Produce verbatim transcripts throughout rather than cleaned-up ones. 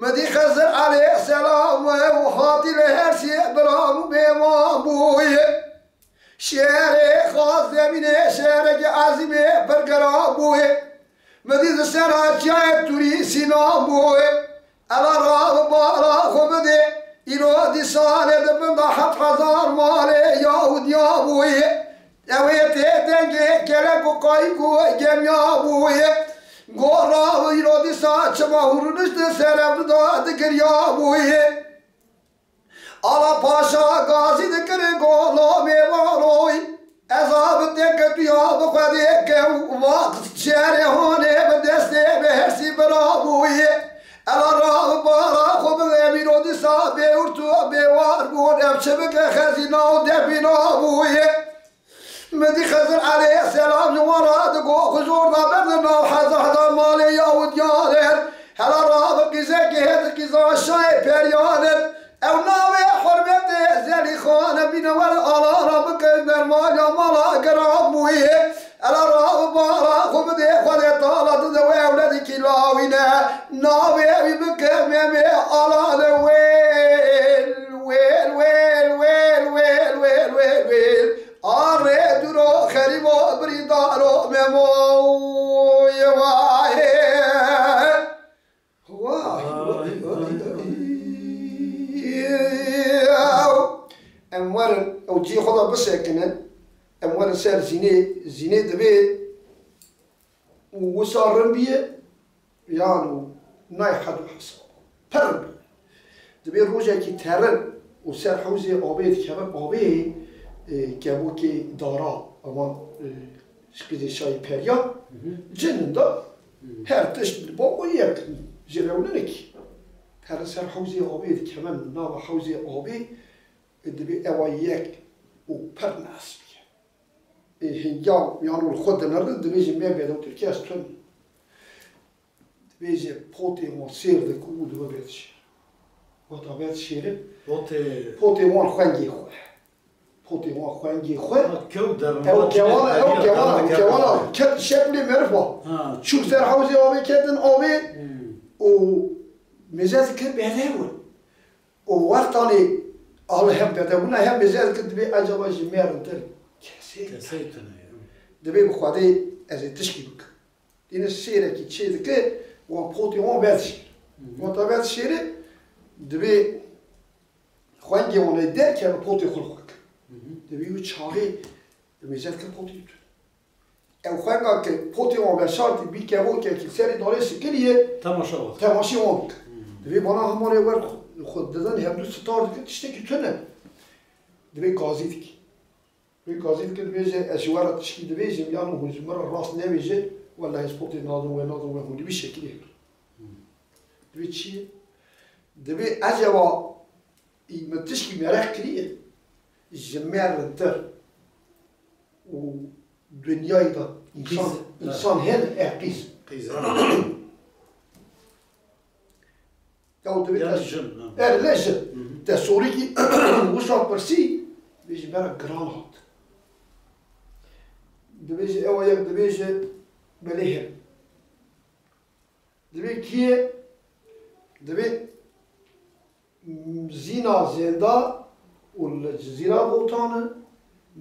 Min dî Xizir aleyhîsselam û hatî li hersî bira û mêvan bûye. Şêrê xas zemînê şêrekî ezîmê pir giran bûye. Min dî di ser çiyayê Turî Sînan bûye. Ela rabe bala xwe bidê. Îro dîsa lê di bin de heft hezar malê Yahudiya bûye. Ew ê tê dengê kelek û qayik û gemiya bûye. Gora îro dîsa çima hûrûnişt di ser ev da digiriya bûye. Ala Paşa gazî dikirin golo mêvaroy. Ez a bi têketiya bi Xwedê kew û va şerê honê bi destê bi hersî bira bûye. Ela ra bi bara xwe bi vê îro dîsa bê ûrtu bê war bûn. Ev çi bike xezîna û depîna bûye. Min dî Xizir aleyhîsselam ji wan re digot, xwe jor da berdin nav hezar hezar malê Yahudiyan. Hela ra bi Cî xwe da bisekine, em werin ser zînê, zînê divê û wisa rin biye, yan û nayê hed û hesab. Pir biye. Divê rojekî terin û ser hewzê avê dikevin, avê, e, kevokê dara, ama, e, ji qîzê şayê periya, cinin de her tişt li ba xwe yek jê rewninik. Terin ser hewzê avê dikevin, nava hewzê avê, e, divê ewa yek û pir nes biye. Ê, hinga yan û li xwe dinirin, divê ji me bêdewtir kes tune. Divê ji potê wan sêr dike û dibe bê dişêre. Wexta bê dişêre, Potê potê wan xwengê xwe. Potê wan xwengê xwe. Ha, kew derin Ew wan kewana, ew deriya kewana, ew derin kewana. Ket şeklê merifa. Ha. Çûk ser hewzê avê ketin avê Hmm. û mêze dike bedewin. û wextanê al hem bedewbûna hem mêze dike, divê ecaba ji me rintir kesê Kesey tune ye. Divê bi Xwedê ez ê tişkî bikim. Yine sêrekî çê dike, wan potê wan vedişêre. Hı hı. Wata vedişêre, divê xwengê wan ê derkeve potê xwe li xwe ke. Hı hı. Divê wî çaxê mêze dike potê tune. Ew xwenga ke potê wan veşartî bî kevokekî serê darê sikiriye, Temaşa bak. Temaşê wan bike. Hmm. Divê bana hemalê wer xwe, xwe didin hevdu sitar dike tiştekî tune. Divê gazî dike. Divê gazî dike dibêje ez ji we re tişkî dibêjim yan hûn ji min re rast nebêje, wellahî ez potê nadin we nadin we hûn ê vî şekilê. Hmm. Divê çi ye? Divê eceba î min tişkî mereq kiriye ji me rintir û dinyayê de însan, Qîz, însan hene, e, qîz. Qîz, ha. Ya o divê Yani te jin, ha. Er ne jin. Hı hı. Te sorîkî wisa pirsî, dibêjî me re giran hat. Dibêjî ewa yek dibêje belê hene. Divê kî ye? Divê Zîna Zênda û li Cizîra Botanê,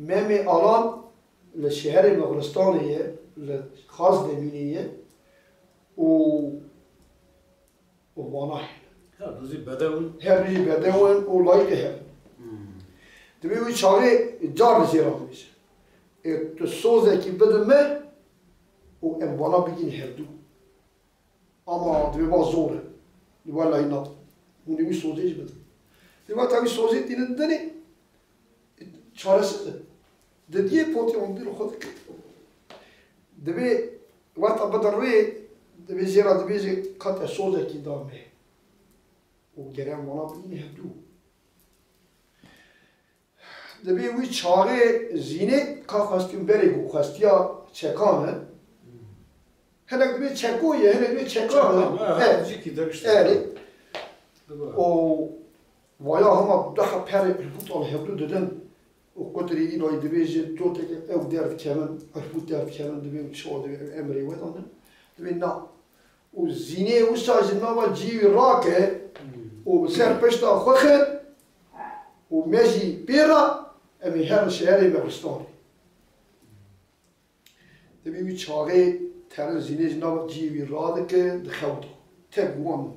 Memê Alan li şeherê Moxlistanê ye, li Xazdemînê ye û, û vana hene. Her du jî bedew in. Her du jî bedew in û layîqê hev in. Hmm. Divê wî çaxê car li jê re bibêje. Ê tu sozekî bide me û em vana bigîn hevdu. Ama divê va zor e. Wellahî na. Hûn ê wî sozê jî bidin. Divê va te wî sozê tînin dinê, çaresiz e. Didiyê potê wan dî li xwe dike. Divê wexta bidin rê, divê jê re dibêje ka te sozekî da me. Û gere em wana bigîne hevdu. Dibê wî çaxê Zînê ka xwestin berê ku xwestiya çekan e. Hinek dibê çeko ye, hinek dibê çekan e. Çekan, ha, E, her cîkî de işte. Erê. Dibe. O vaya hema daha perê irfût al hevdu didin. O qutirî îlayî dibêje, coteke ew derdikevin, irfût derdikevin, dibê çawa dibê ew emrê we danin. Dibê na. Û Zînê wisa ji nava cihê wî rake û bi ser pişta xwe xin û me jî pê re, em ê herin şeherê Mexistanê. Dibê wî çaxê terin Zînê ji nava cihê wî radike, dixewta. Tek wan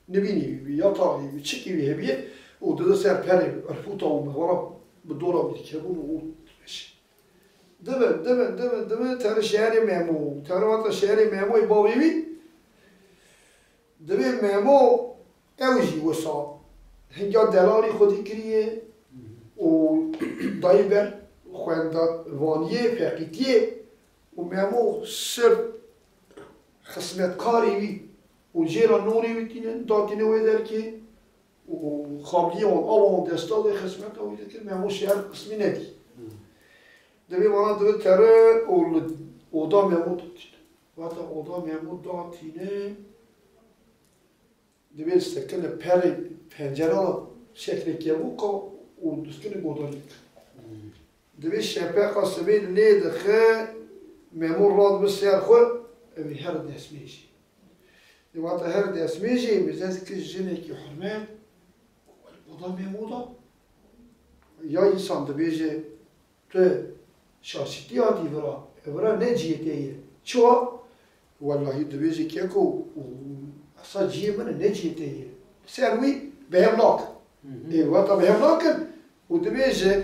nibînî wî, ya taxê wî, çikê wî hebiye û dide ser perê irfûta û mexwara bi dora wî dikevin û dimeşin. Dibin, dibin, dibin, dibin, terin şeherê Memo. Terin hata şeherê Memoyê bavê wî. Dibê Memo ew jî wisa hinga delalî xwedî kiriye û dayî ber xwendevaniyê, feqîtiyê û Memo sirf xismetkarê wî û jê re norê wî tînin, datîne wê derkê. û xabliyê wan, ava wan desta de xizmeta wî dikir, Memo şeher qismî nedî. Hmm. Divê vana divê tere û li oda Memo datîne. Vata oda Memo datîne, divê sekine perê pencera şeklê kevoka û diskine godarî dike. Hmm. Divê şepeqa sibê lê dixe, Memo radibe ser xwe, ew ê here destmêjê. Dê wata her destmêjê mêze dike jinekî hurmet, oda Memo da. Ya însan dibêje, tu şaşîtî hatî vira, e vira ne cihê te ye. Çawa? Wellahî dibêje keko, û esa cihê min e, ne cihê te ye. Ser wî bi hev nakin. Hı hı. Ê wata bi hev nakin û dibêje,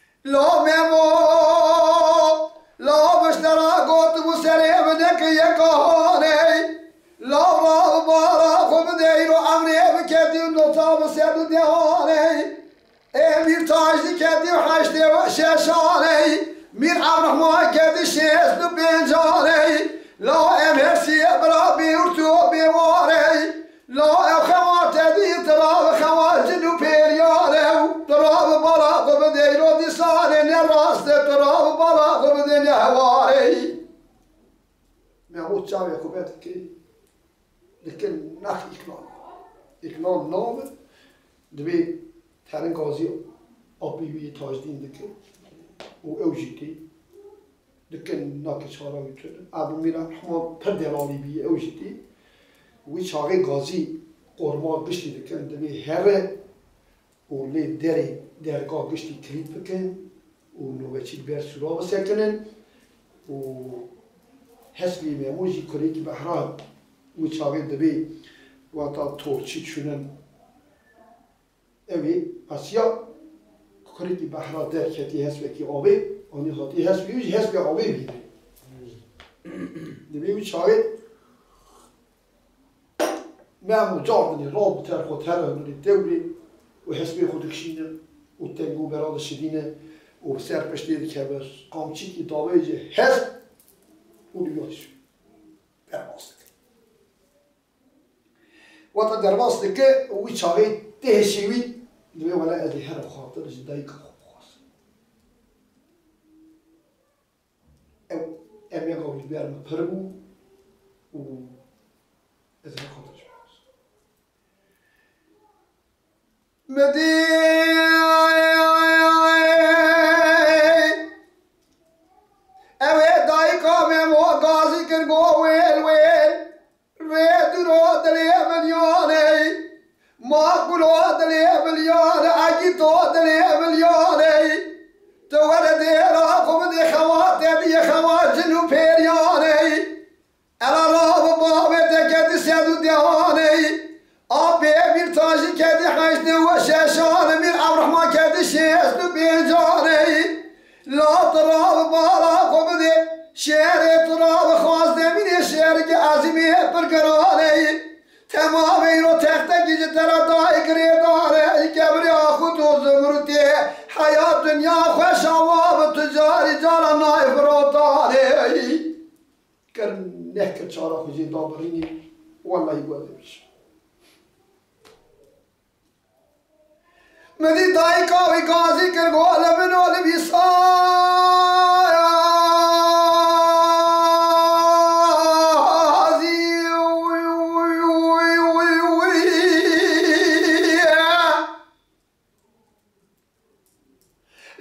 La Memo, la miştera gotibû serê min neke yeka haney. La rav bara xwe bideyro emrê biketî nota bi sed û dehaney. Ê Mîr Tajdî ketî heştê û şeş aney. Mîr Evrohman ketî şêst û pênc aney. La em her siyê bira bî û tu bê warey. La ew xewa te dî, tu ra bi xewa cin û pêriyar e û tu ra bi bala xwe bideyro dîsanê ne rast e, tu ra bi bala xwe bidê ne hewarê. Me got çavê xwe vedikê, dikin nex îklan. Îklan nabin, dibê terin gazî apî wî Tajdîn dikin û ew jî tê. Dikin nake çara wî tune. Ev Mîra Rehman pir delalî bî, ew jî tê. Wî çaxê gazî qorma giştî dikin, divê here û lê derê derga giştî kilît bikin û nûbeçî li ber sûra bisekinin û Hesbî Memo jî kurekî Behra wî çaxê divê Wata torçî çûnin. Ew ê Esya, kurekî behra derketî hespekî avê, anî hatî hespê wî jî hespê avê bîne. Dibê wî çaxê Mem û cardinê raw bi terxo terxinê dewrê û hespê xwe dikişîne û teng û bera dişidîne û bi ser piştê dikeve. Qamçîkî davêje hesp û li wî derbas dike. Wata derbas dike û wî çaxê tê hişê wî dibê wele ez ê herim xatir ji dayika xwe bixwazim. Ew, ev yeka wî li ber min pir bû û ez her xatir ji min xwest. Min dî, ew ê dayika me mo gazî kir, go wêl wêl. Rê dûro dilê min yanê, maqulo dilê min yanê, egîto dilê min yanê. Tu were dêra xwe bidê xewa te biyê xewa cin û pêryanê. Ela rabi bavê te kedî sed û dehanê. Apê Mîr Tajî kedî heştê û şeşanê, Mîr Ebrahman kedî şêst û pêncanê. La tu rabi bala xwe bidê, şêrê tu rabi xwaz demînê şêrikê ezîmê pir giranê. Temamê îro textekî ji te re dayik rêdar e, ey kebrê axût û zumrutê, heya dinya xweş awa bi tu carî cara nayê firotanê. Kir neh kir çara xwe jê da birînê, wellahî guhê min. Min dî dayika wî gazî kir, go li min û li bîsazî.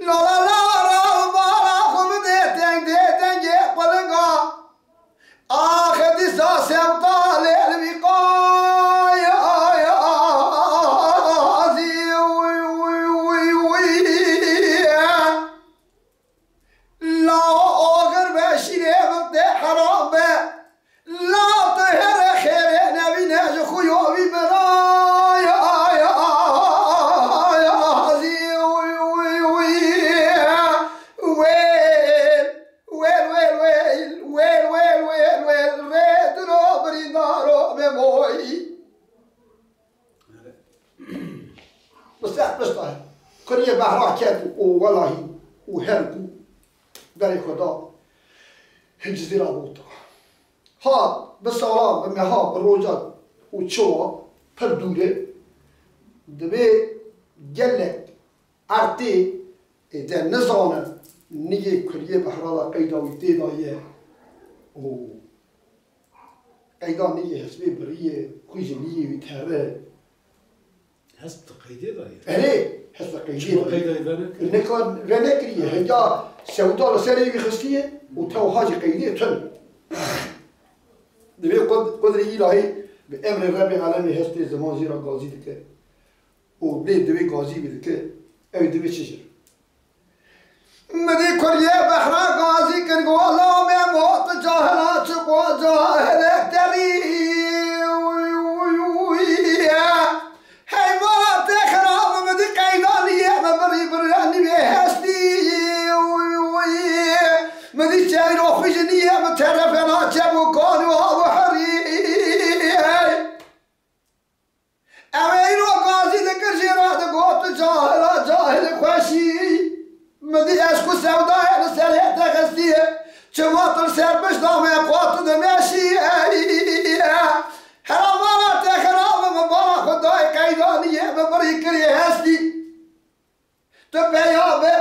La la la la, bala xwe bidê teng, dê tengê qulinga. Ax dîsa sewta lê li wî qay, ay, ay, ay, ay, uy, uy, uy, uy. La o agir be şîrê min tê heram be. La tu here xêrê nevîne ji xuyo wî biraya ya, ya, ya, ya, zî, uy, uy, uy. Wêl, wêl, wêl, wêl, wêl, wêl, wêl, wêl, rê diro birîndaro me moyî. Bi ser pişta kuriyê behra ket û welahî û her ku berê xwe da Cizîra Bota. Ha bi salan, bi meha, bi rojan û çawa pir dûr e, divê gelek ertê ê de nizanin nigê kuriyê behra de qeyda wî tê de ye û Qeyda nigê hespê birî ye, xwî ji nigê wî tere. Hesp di qeydê de ye. Erê, hesp di qeydê de ye. Çima qeyda wî venekiriye? Neka venekiriye. Hingya sewda li serê wî xistiye û tewha jî qeydê tun. Divê qud-, qudrê îlahî bi emrê Rebbê alemê hespê ziman jê re gazî dike. Û lê divê gazî wî dike, ew divê çi jir? Min dî kuriyê behra gazî kir, go la Memo tu cahila çi bo cahilek terî. Hey mala te xirab, min dî qeydaniyê min birî birî nîvê hestî. Min dî çeyro xwî ji niyê min terefena çebûkan û av û herî. Ew ê îro gazî dikir jê re digot, tu cahila cahil xweşî. Min dî ez ku sewdayê li serê te xistiye, çima tu li ser pişta me qat dimeşî? Hera mala te xirab, min bala xwe dayê qeydaniyê, min birî kirî hestî. Tu peya bi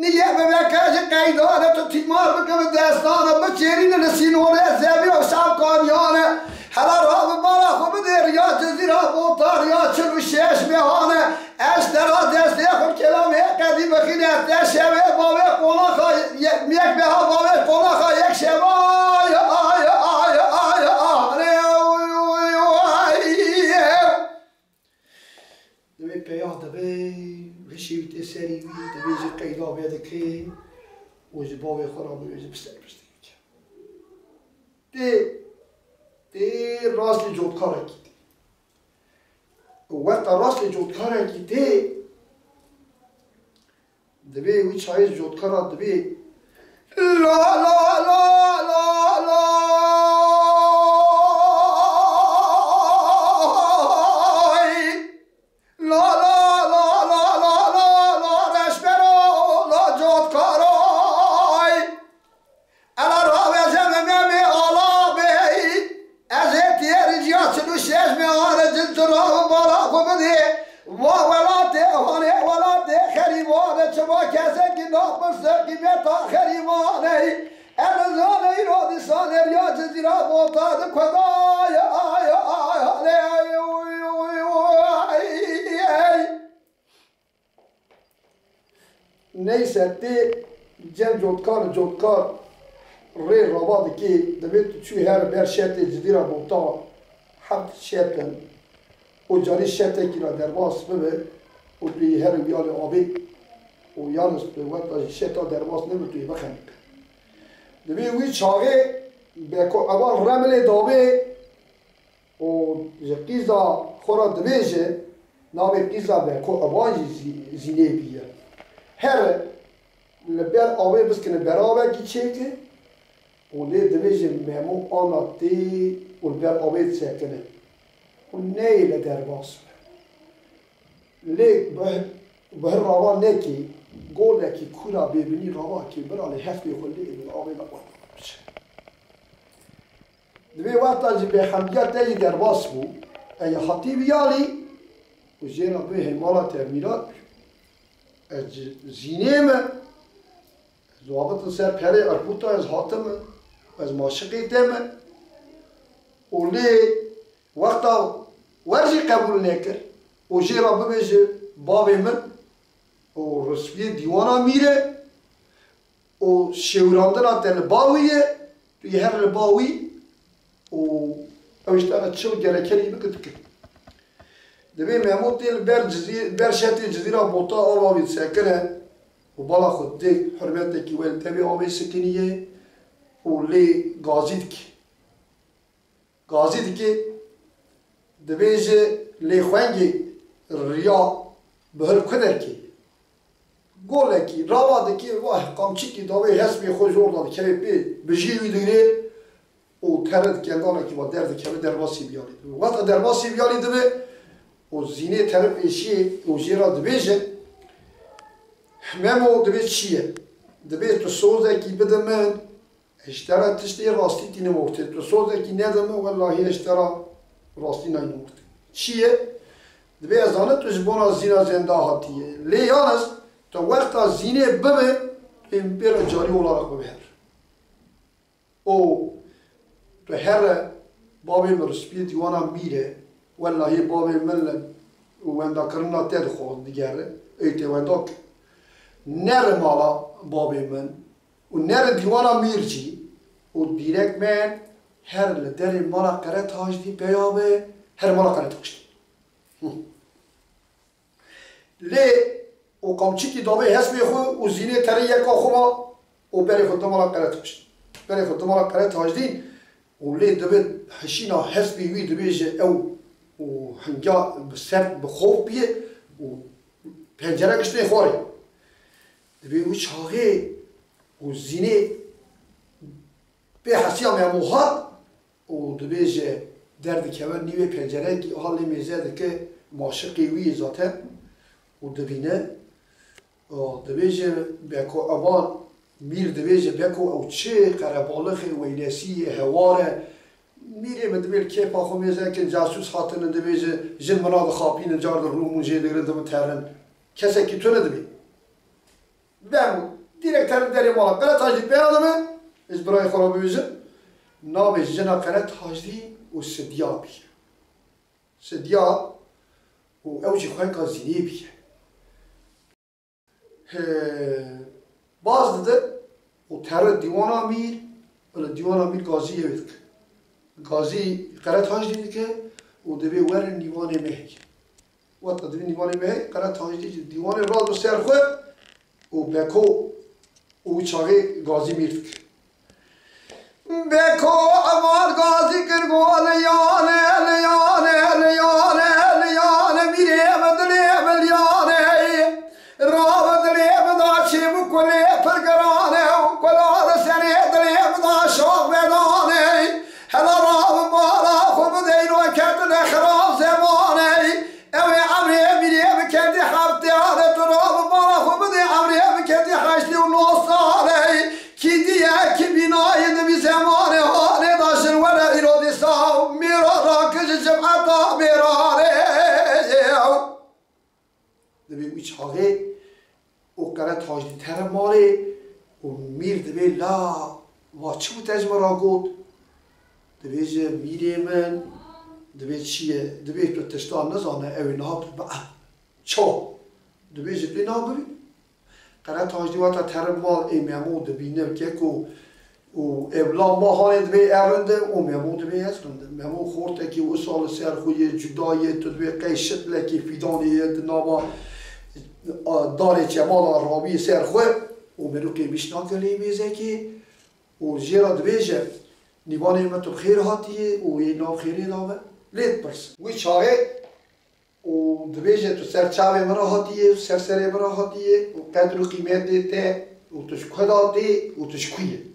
niyê bibeke ji qeydane, tu tîmar bike bi destane, biçêrîne li sînorê zevî û şavkaniyane. Hela rabi bala xwe bidê riya Cizîra Bota, riya çil û şeş mehane. Ez te ra destê xwe kelamê qedî bixîne, te şevê bavê qonaxa ye-, yek meha bavê qonaxa yek şeva. Ay, ay, ay, ay, ay, ay. Divê peya dibe, hişê wî tê serî wî, divê jî qeyda vedike û ji bavê xwe re bibêje bi ser piştê bike. Tê, tê rastî cotkarekî tê. Wexta rastê cotkarekî tê, divê wî çayê ji cotkara divê la la la la la la la la la la la reşbero la cotkaray. Ela ravêje me memê ala bey. Ez ê têrî ciya çil û şeş me are cil tu ravi bala xwe bidê. Va welatê hanê welatê xerîbane çima kesekî napirse qîmeta xerîbane. Ez zanê îro dîsan eriya Cizîra bota di kuedaya ay ay ay ay. Neyse, tê cem cotkar, cotkar rê rava dikê, divê tu çû her ber şetê Cizîra bota heft şet in. Û carî şetekî ra derbas bibe û tu yê her wiyalê avê û yalnız tu wexta jî şeta derbas nebe tu yê bixeniqe. Divê wî çaxê beko evan remilê davê û ji qîza xwe re dibêje, navê qîza beko evan jî zî-, zînê bîye. Here li ber avê biskine beravekî çêke û lê dibêje Memo ana tê û li ber avê disekine û neyê li derbas be. Lê bi, bi rava nekê, golekî kûra bêbinî rava kê bira lê hespê xwe lê li avê de xwe biçe. Divê wexta jî bêhemdiya te jî derbas bû, ey hatî viyalî û jê re bê hêmala termîrat, ez ji zînê me, ez wabitin ser perê erkûta ez hatime, ez maşiqê te me û lê wexta wer jî qebûl nekir û jê re bibêje bavê min û risviyê dîwana mîr e, û şêwirandina te li ba wî ye, tu yê her li ba wî û ew ji te re çi gerekerî bike dike. Divê Memo tê li ber cizî-, ber şetê Cizîra bota ava wî disekine û bala xwe didê hurmetekî we li devê avê sikiniye û lê gazî dike. Gazî dike, dibêje lê xwengê riya bihir ku derkê. Golekî rava dike, vah, qamçikî davê hespê xwe ji orda dikeve pê, bijî wî digre û tere dikendanekî va derdikeve derbasî biyalî dibe. Wexta derbasî biyalî dibe û zînê terif êşiyê û jê re dibêje, Memo, dibê çi ye? Dibê tu sozekî bide min, ez ji te re tiştê rastî tînim ortê. Tu sozekî nede min, wellahî ez ji te re rastî naynim ortê. Çi ye? Dibê ez zanim tu ji bona zîna zenda hatiye. Lê yalnız tu wexta zînê bibe, tu yê min pê re carî olarak bibe her. Û tu here bavê min rispiyê dîwana mîr e, wellahî bavê min li wendakirina te dixwe digere, ey tê wenda kir. Nere mala bavê min û nere dîwana mîr jî û dîrek me her li derê mala Qere Tajdî peya be, her mala Qere Tajdî. Lê û qamçikî davê hespê xwe û zînê terê yeka xwe ma û berê xwe dimala Qere Tajdî. Berê xwe dimala Qere Tajdî û lê dibe hişîna hespê wî dibêje ew û hinga bi ser bi xof bîye û pencere giştê xwarê. Dibê wî çaxê û zînê pê hesiya Memo hat û dibêje derdikeve nîvê pencerekî, aha lê mêze dike, maşiqê wî yê zaten û dibîne. Û dibêje beko evan, mîr dibêje beko ew çi qerebalixê, weylesî yê, hewar e. Mîrê min dibê li kêfa xwe mêze kin, casûs hatine dibêje jin mina dixapînin, car di rûm û jê digirin dibiterin. Kesekî tune dibê. Bem, dîrek terin derê mala Qere Tajdî pêra dibe, ez birayê xwe re bibêjim, navê jina Qere Tajdî û Sidya bîye. Sidya û ew jî xweka Zînê bîye. He, baz dide û tere dîwana mîr, li dîwana mîr gazî yê wê dike. Gazî Qere Tajdî dike û dibê werin nîvanê me heye. Wata divê nîvanê me hey, Qere Tajdî ji dîwanê rado ser xwe û Beko û çaxê gazî mîr dike. Beko evan gazî kir, go li yanê, li yanê, li yanê, li yanê, Alê û mîr dibê la va çi bû te ji min re got? Dibêje mîrê min, dibê çi ye? Dibê tu tiştan nizane, ew ê niha tu bi çawa? Dibêje lê na bibî. Qere Tajdî wata terin mal ê Memo dibîne keko û ewla ma hanê dibê ev rind e û Memo dibê ez rind im. Memo xortekî wisa li ser xwe yê cuda ye, tu dibê qey şitlekî fîdanê ye di nava, a, darê çemala rawî ser xwe û merûqê bîş nake lê mêzekê û jê re dibêje, nîvanê me tu bi xêr hatiyê û yê nav xêrê da me lê dipirs. Wî çaxê û dibêje, tu ser çavê min re hatiyê, tu ser serê min re hatiyê û qedr û qîmetê te û tu ji ku da tê û tu ji ku yî.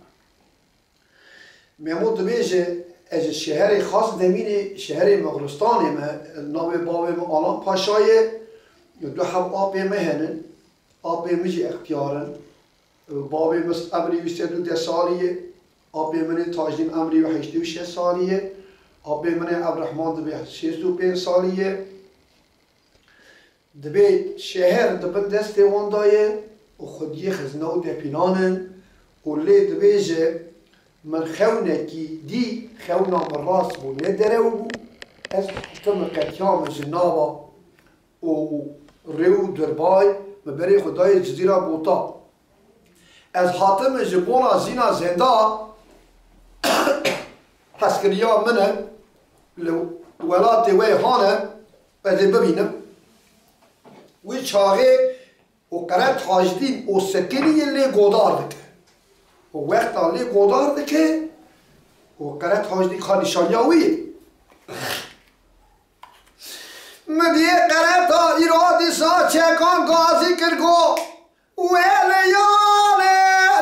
Memo dibêje, ez ji şeherê Xas Demînê, şeherê Moxlistanê me, navê bavê min Alan Paşa ye, du heb apê me henin, apê min jî extiyar in. Bavê min emrî wî sed û deh salî ye. Apê min ê Tajdîn emrî wî heştê û şeş salî ye. Apê min ê Evreheman dibê şêst û pênc salî ye. Dibê şeher di bin destê wan de ye û xwediyê xizne û depînan in û lê dibêje, min xewnekî dî, xewna min rast bû, ne derew bû. Ez hatime qetiyame ji nava û rê û dirbay min berê xwe dayê Cizîra Bota. Ez hatime ji bona Zîna Zenda, hezkiriya min e, li welatê we hane, ez ê bibînim. Wî çaxê û Qere Tajdîn û Sekinî lê godar dike. Û wexta lê godar dike û Qere Tajdîn ka nîşaniya wî ye. Min dî qereta îro dîsa çekan gazî kir, got, "Wê li yanê,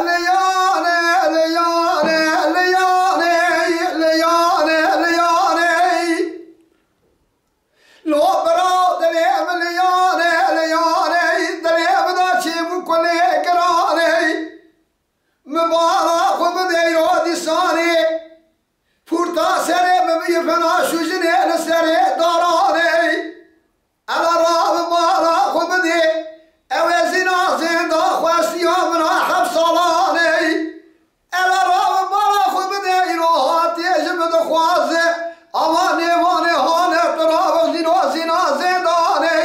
li yanê, li yanê, li yanê, li yanê, li yanê. Lo bira dilê min li yanê, li yanê, dilê min da çê bû kulê giranê. Min bala xwe bideyro dîsanê." Pûrta serê min bî fena şûjinê li serê daranê. Ela rabi bala xwe bidê, ew ê zîna zênda xwestiya min a heft salanê. Ela rabi bala xwe bidê, îro hatiye ji min dixwaze. Ama nêvanê hane tu rabi zîno zîna zêndanê.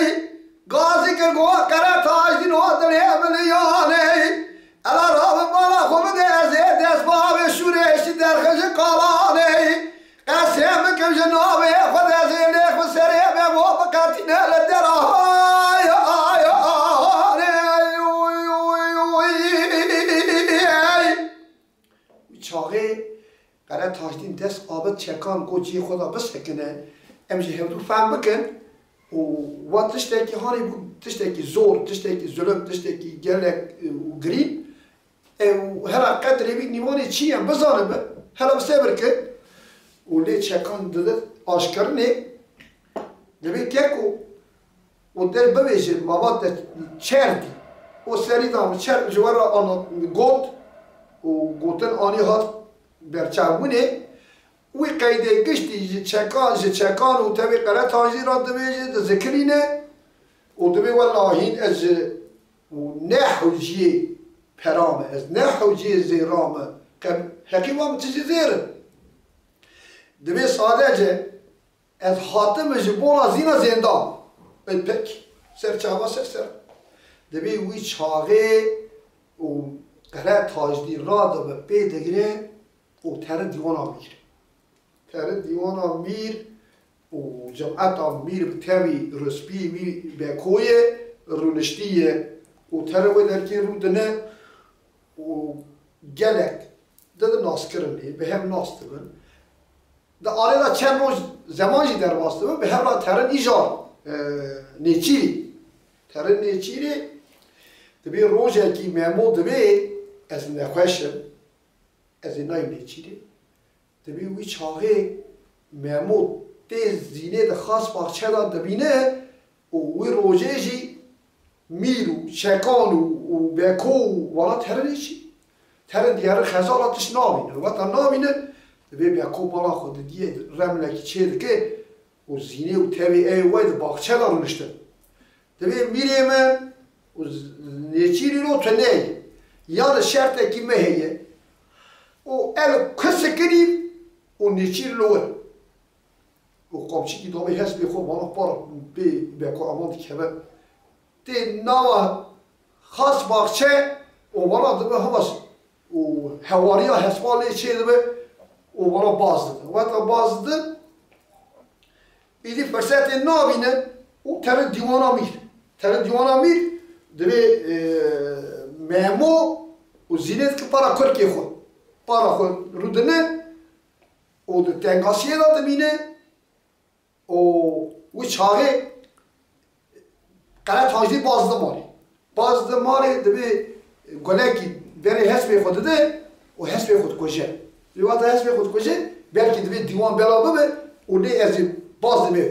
Gazî kir got, "Qere Tajdîn o dilê min li yanê. Ela rabi bala xwe bide, ez ê dest bavê şûrê şî derxe ji qalanê. Qesê bikim ji navê xwe de, ez ê lêx bi serê me bo biqetîne li dera." Hay, hay, hay, uy, uy, uy. Çaxê Qere Tajdîn dest avêt çekan, got, "Cihê xwe de bisekine, em ji hevdû fehm bikin." Û wa tiştekî hanê bû, tiştekî zor, tiştekî zulm, tiştekî gelek, e, û girîn. E, û hela qedrê wî nîvanê çi ye, bizanibe, hela bi sebir ke. Û lê çekan dide aşkirinê, dibê keko û der bibêje, mava te çer dî. Û serî da min çer ji we re ana got û gotin anî hat berçavbûnê. Wî qeydê giştî ji çekan, ji çekan û tevî Qere Tajdîn re dibêje, dizikirîne û dibê wela hîn ez ji û ne hewciyê pera me, ez ne hewciyê zêra me. Qe-, heqî wa min tijî zêr in. Dibê sadece ez hatime ji bona zîna zêndan. Ey pek, ser çava ser ser. Dibê wî çaxê û Qere Tajdîn radibe pê digire û terin dîwana mîr. Terin dîwana mîr û cemeta mîr bi tevî rispî wî Bekoyê rûniştiye û terin wê derkê rû dine û gelek dide naskirinê, bi hev nas dibin. Di arê de çend roj zeman jî derbas dibe, bi hev re terin îcar, e, nêçîrî. Terin nêçîrî, dibê rojekî Memo dibê, ez nexweş im, ez ê nayîm nêçîrî. Dibê wî çaxê Memo tê zînê di xas baxçe de dibîne û wî rojê jî mîr û çekan û, û beko û wana terinê çî. Terin diyerin xezala tişt nabînin. Weta nabînin, dibê beko bala xwe didiyê remlekî çê dike û zînê û tevê ê wê di baxçe de rûniştin. Dibê mîrê min û z-, nêçîrî ro tu neyê. Yanî şertekî me heye. Û ev kusikirî û nêçîr li wir. Û qamçikî dabê hespê xwe bana para pê Beko Eman dikeve. Tê nava xas baxçe û bana dibe hema û hewariya hespa lê çê dibe û bana baz dide. Weta baz dide, êdî firsetê nabîne û teve dîwana mîr. Teve dîwana mîr, divê, e, Memo û Zînê dike para kurkê xwe. Para xwe rûdine û di tengasiyê de dimîne û wî çaxê Qere Tacdî baz dide malê. Baz dide malê, divê gulekî berê hespê xwe dide û hespê xwe dikuje. Divê wata hespê xwe dikuje, belkî divê dîwan bela bibe û lê ez ê baz dime.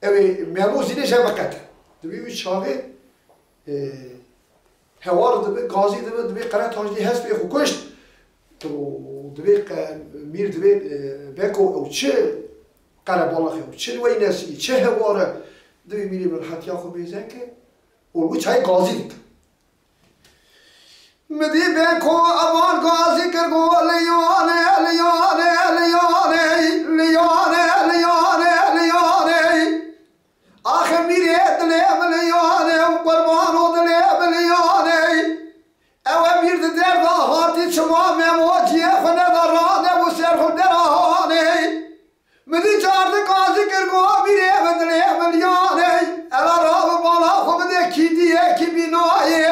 Ew ê Memo Zînê jê biqete. Divê wî çaxê, e, hewar dibe, gazî dibe, divê Qere Tacdî hespê xwe kuşt. Û divê qe-, mîr divê, e, Beko ew çi qerebalax e, ew çi li wey nesî, çi hewar e. Divê mîrê bi rehetiya xwe mêze ke û li wî çaxê gazî dike. Min dî Beko Eman gazî kir, got, "Liyane, liyane, liyane, liyane, liyane, liyane." Axê mîrê dilê min liyane û qurbano dilê min liyane. Ew e mîr di derda hatî çima Memo ciyê xwe neda rane û ser xwe dera hanê. Min dî cardik gazî kir, got, "Mîrê min dilê min liyane. Ela rabi bala xwe bide kîdiyekî bînayê.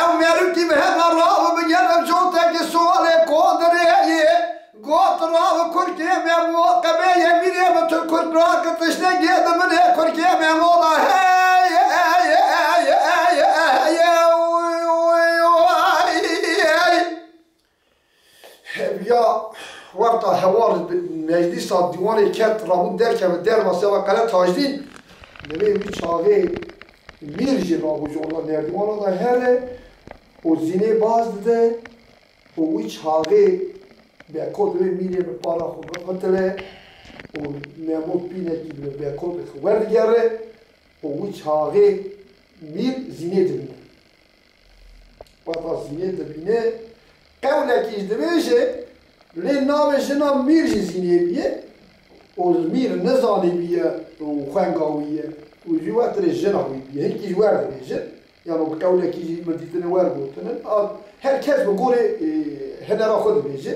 Ew merûkî bi hema rabi bi gel ev cotekî solê kondireyê." Got, "Rabi kurkê Memo, qebeyê mîrê min tu kurk rakir tiştekê di min ê kurkê Memo da hey, hey, hey, hey, hey, hey, hey, uy, uy, uy, hey." Heviya wexta hewar bi meclîsa dîwanê ket, rabû derkeve derva seba Qere Tacdîn, divê wî çaxê mîr jî rabû ji ona nerdîwana da here û Zînê baz dide û wî çaxê Beko divê mîrê bi para xwe bifitile û Memo pînekî bi Beko dixe werdigere û wî çaxê mîr Zînê dibîne. Wata Zînê dibîne, qewlekî jî dibêje, lê navê jina mîr jî Zînê bîye û mîr nizanî bîye û xwenga wî ye û jî wetirê jina wî bîye. Hinkî ji wer dibêjin, yan û bi qewlekî jî min dîtine wer gotine. A, her kes bi gorê, e, hinera xwe dibêje,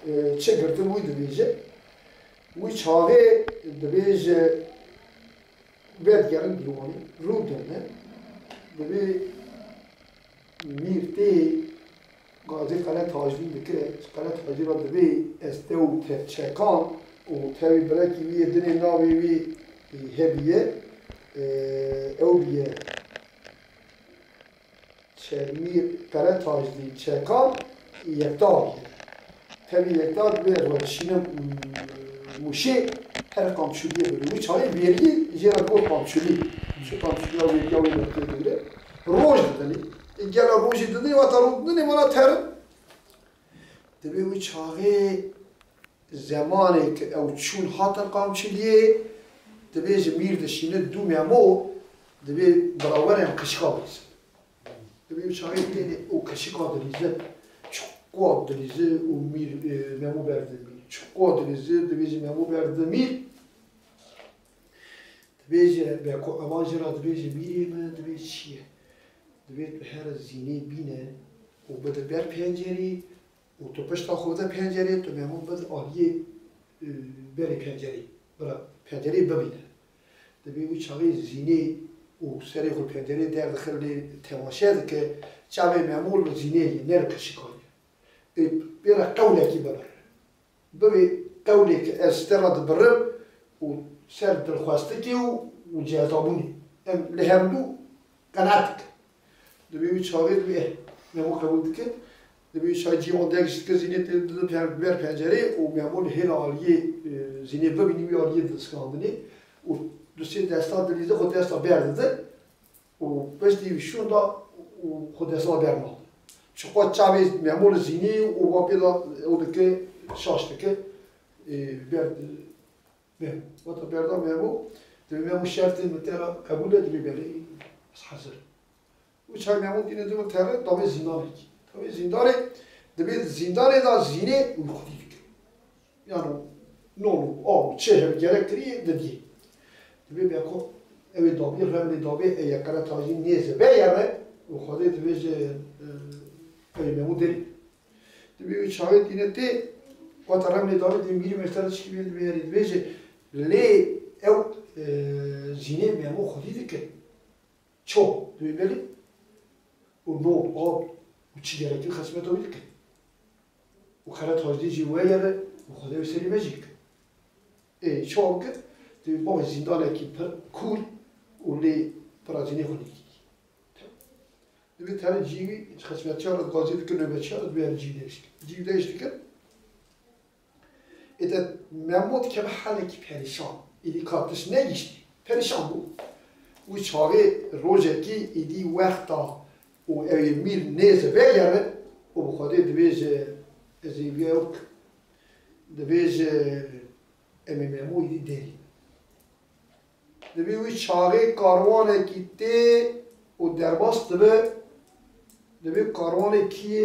e, çi girtin wî dibêje. Wî çaxê dibêje, vedigerin dîwanê, rûdine, divê mîr tê gazî Qere Tacdîn dike, ji Qere Tacdîn re divê ez tew te çekan û tevî birekî wî yê dinê navê wî hebîye, e, ew bîye. Çe-, mîr Qere Tacdîn çekan yekta bîye. Tevî yekta divê ez we dişînim, mm, Mûşê her qamçûliyê bibî. Wî çaxê vêrgî jê re got qamçûlî. Çi qamçûliya vêrgiya wê dertê digire. Roj didinî. Ê gela rojî didinî, wata roj didinî, vana terin. Divê wî çaxê zemanê ke ew çûn hatin qamçiliyê, divê ji mîr dişîne dû Memo, divê birawerên qişka bîzin. Divê wî çaxê têne û qişika dilîze, çiqwa dilîze û mîr, e, Memo berde mîr. Çiqwa dilîze, divê jî Memo berde mîr. Divê jî Beko Eman jê re dibêje, "Mîrê min, divê çi ye? Divê tu here Zînê bîne û bide ber pencerê û tu pişta xwe bide pencerê, tu Memo bide aliyê, e, berê pencerê. Bira pencerê bibîne." Divê wî çaxê Zînê û serê xwe pencerê derdixin lê temaşe dike, çavê Memo li Zînê ye, ne li qişika ye. Ê, pê re qewlekî bibire. Bibê qewlê ke ez ji te re dibirim û ser dilxwestikê û, û cezabûnê. Em li hemdû qenaet dikin. Divê wî çaxê divê, eh, Memo qebûl dike. Divê wî çaxê cî ondek jî dike, Zînê tê dide per-, ber pencerê û Memo li hêla aliyê, e, Zînê bibînî wî aliyê diskandinê û du sê desta dilîze xwe desta berdide. Û piştî şûnda û xwe destva bernadin. Çiqas çavê Memo li Zînê û va pê de ew dike, şaş dike, ê, ber, ber. Wata berda Memo, divê Memo şertê min te re qebûl e, divê belê ez hazir. Û çay Memû tîne dibe tere, davê zîndanekî. Davê zîndanê, dibê zîndanê de zînê wî xwedî dike. Yani non û av û çi hev gerek kirî didî. Dibê beko ew ê dabî, remlê dabê, ê ye qere tacî nêze veyere û Xwedê dibêje, e, ew ê Memû derî. Dibê wî çaxê tîne tê, wata remlê dabê dê mîrî meştera çikî bê dibêrî dibêje, lê ew, e, zînê Memû xwedî dike. Ço, dibê belê. Û non, av û çi gerekî xesmeta wî dike. Û qere tacdî jî weyere û Xwedê wî serî mecîk. Ê, çawa bike? Dibê bavê zîndanekî pir kûr û lê pira zînê xwe nîkî. Dibê tere cî wî xizmetçiya re gazî dikir, nöbetçiya re dibê cî wî deyiş dikir. Cî wî deyiş dikir. Êde Memo dikeve helekî perîşan. Êdî ka tişt negihîştî. Perîşan bû. Wî çaxê rojekî êdî wexta û ew ê mîr nêze vegere û bi Xwedê dibêje, ez ê vê ew dibêje, em ê Memo êdî derî. Dibê wî çaxê karwanekî tê û derbas dibe, dibê karwanê kî yê?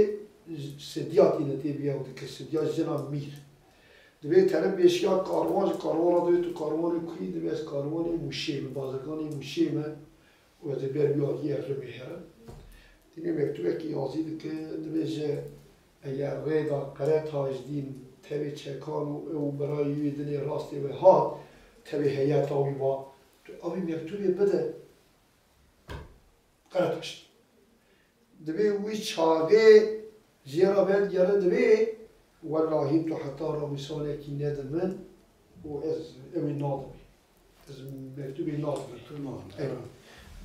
Sidya tîne tê biya û dike Sidya jina mîr. Dibê tere pêşiya karwan ji karwana dibê tu karwanê kuyî? Dibê ez karwanê Mûşê me, bazirganê Mûşê me û ez ê ber wî aliyê Erlimê herim. Tînê mektubekî yazî dike, dibêje, Eger rê da Qere Tajdîn tevê çekan û ew birayê wî dilê rastê we hat, tevê heyeta wî va, tu ew ê mektûbê bide Qere Tajdîn. Dibê wî çaxê jê re vedigere dibê, wellahî tu heta ra wîsanekî nede min û ez ew ê nadimê. Ez mektûbê nadimê. Mektûb nadimê. Eywa.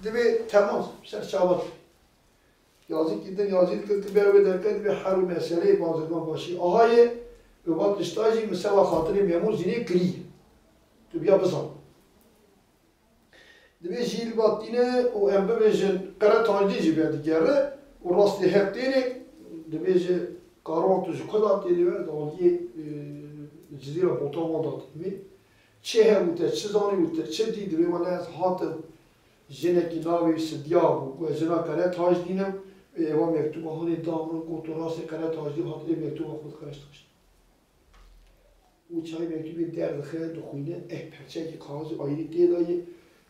Dibê temam, ser çava dibê. Yazîkî din yazî dikir, tu ber wê derket, dibê her û meseleyê bazirgan başî aha ye, û va tişta jî min seva xatirê Memû zînê kiriye. Tu biya bizan. Dibê jî li vatîne û em bibêjin Qere Tajdî jî vedigere û rastê hev têne, dibêje, Karwan tu ji ku da têne we? Di aliyê, e, Cizîra Botan wan da têne. Çi hebû te, çi zanîbû te, çi dî? Dibê wele ez hatim, jinekî navê wî Sidya bû, got, jina Qere Tajdîn e, ê eva mektûba hanê da min, got, tu rastê Qere Tajdî hat, ê mektûba xwe dixwe Qere Tajdîn. Û çaxê mektûbê derdixe, dixwîne, ê perçeyekî kaxizê ayrî tê de ye,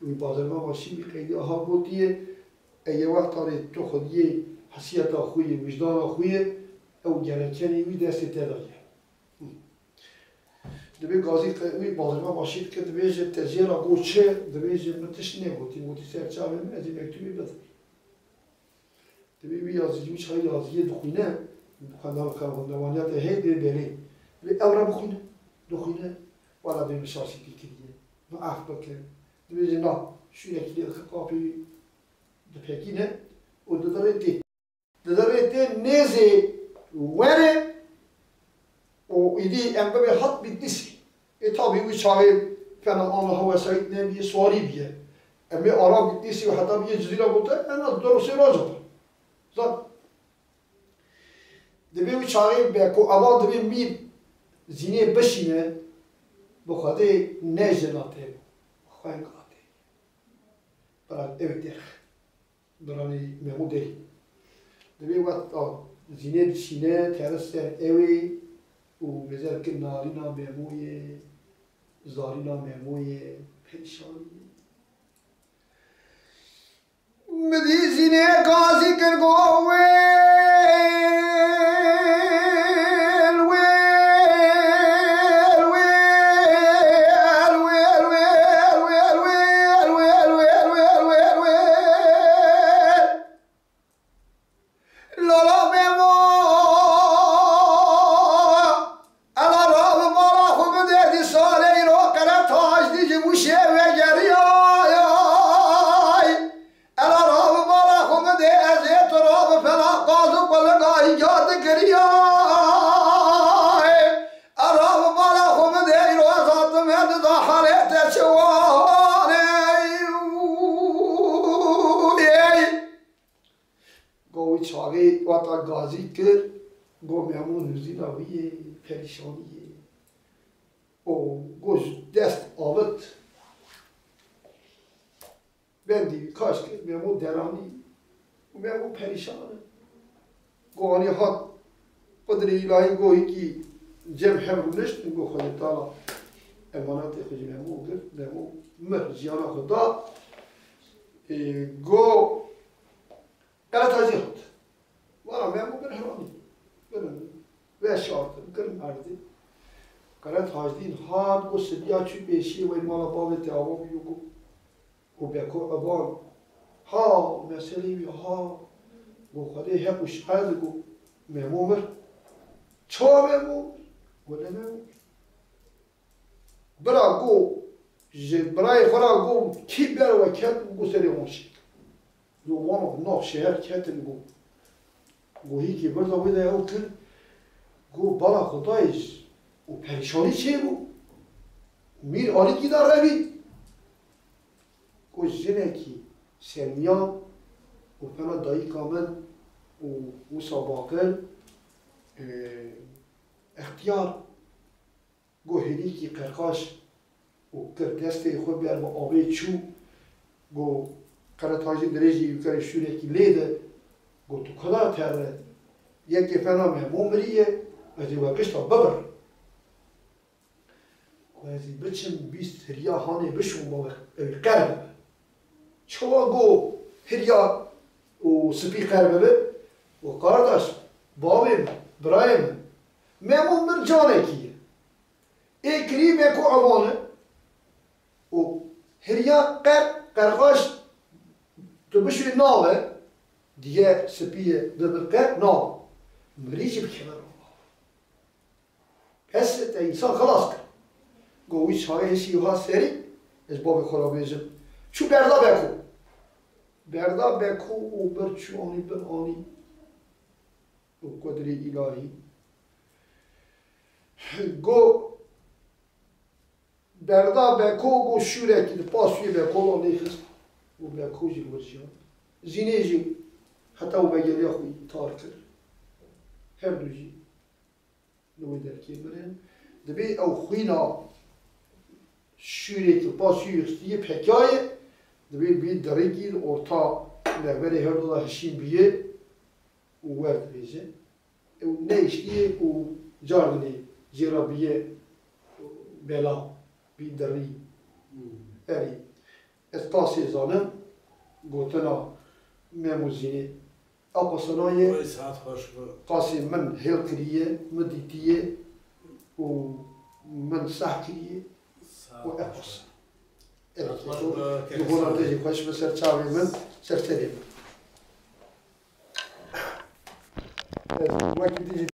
wî bazirgan va şî wî qeydî aha gotiye, ê ye wexta rê tu xwediyê hesiyeta xwe yê, wijdana xwe yê, ew gerekenê wî destê te de ye. Dibê gazî qe-, wî bazirgan va şî dike, dibêje, te jê re got çi? Dibêje, min tişt negotî, gotî ser çavê min, ez ê mektûbê bidim. Dibê wî yazî, wî çaxê yaziyê dixwîne, xwendana xwendewaniya te heye, dibê belê. Dibê ew re bixwîne, dixwîne, wela dibê min şaşî pê kiriye, min ef bike. Dibêje na, şûnekî lê dixe, qapê wî dipekîne û dide rê tê. Dide rê tê nêzê were û îdî em bibê hat Bîtlîsê. Ê tabî wî çaxê fena aniha wesayît nebîye, swarî bîye. Em ê ara Bîtlîsê û heta bîye Cizîra Botan, en az du roj sê roja da. Zan. Dibê wî çaxê be ku eva dibê mîr zînê bişîne, bi Xwedê ne jina te, xwenga te. Bira ew têx. Biranî Memo derî. Dibê wexta zînê dişîne, teris ser ew ê û mêze dike narîna Memoyê, zarîna Memoyê, perîşanî. Min dî zînê gazî kir, got, wêl, wêl, wêl, wêl. Lala Memo, ela rabi bala xwe bide, dîsa leylo Qere Tajdî ji Mûşê vegeriyay. Ela rabi bala xwe bide, ez ê tu rabi fena qaz û qulinga îca dikiriyay. Ela rabi bala xwe bide, îro ez hatime dida halê te çi wan ê. Go wî çaxê wata gazî kir, go Memo nûzîna wî yê, perîşanî yê. O go ji dest avit, bendî wî kaş kir, Memo deranî. Û Memo perîşan e. Go anî hat qudrê îlahî, go hîkî cem hev rûnişt, go Xwedê Teala emanetê xwe ji Memo girt, Memo mir, jiyana xwe da. Ê, go qeretacî hat. Wala Memo bir heranî. Birin, veşartin, kirin erdê. Qeretacî hat, go sibiya çû pêşiyê wê mala bavê te ava bû, go Û Beko Eban, ha, meselê wî, ha, go Xwedê heq û şahid, go Memo mir. Çawa Memo mir? Go ne Memo mir. Bira, go, ji birayê xwe ra, go, kî ber we ket û go serê wan şê. Go wan nav şehir ketin, go. Go hîkî birda wê de ew kir, go bala xwe dayê ji û perîşanî çêbû. Mîr alîkî da revî. Ku jinekî semiyan û pena dayika min û wisa baqil, e, extiyar, ku hêlîkî qerqaş û kir destê xwe ber bi avê çû, ku qeretacî dirêjî wî kerê şûrekî lê de, ku tu kuda terre, yekê pena Memo miriye, ez ê we gişta bibir. Ku ez ê biçim bîst hiriya hanê bişûm, ew ê qer bibe. Çawa go hiriya û spî qer bibe? Û qardaş, bavê min, birayê min, Memo mir canekî ye. Ê kirî Beko Eban e û hiriya qer, qerqaş tu bişûyê nabe, diye spî ye, bibir qer nabe. Mirî jî bikeve rava. Pes te însan xilas kir. Go wî çavê hişî wiha serî, ez bavê xwe ra bêjim. Çû berda Beko. Berda Beko û bir çû anî, bir anî. Û qudrê îlahî. Go berda Beko, go şûrekî di pasûyê Beko de lê xist. Û Beko jî li wir jiyan. Zînê jî heta û vegeriya xwe îtar kir. Her du jî li wê derkê mirin. Dibê ew xwîna şûrekî pasûyê xistiye pekayê, dibê bî dirikî li orta nexberê her du da hişîn biyê û wer dibêje. Ew nehiştiye û cardinê jê re biye bela, bî dirî. Erê, ez qasê zanim, gotina Mem û Zînê. Ew qasana ye, Wê saet xweş bi. Qasê min hêl kiriye, min dîtiye û min seh kiriye. Saet û ew xweş qas. Bi. Erê, Saet xweş bi, ji bona te jî xweş bi, ser çavê min, ser serê min. Ez wekî din jî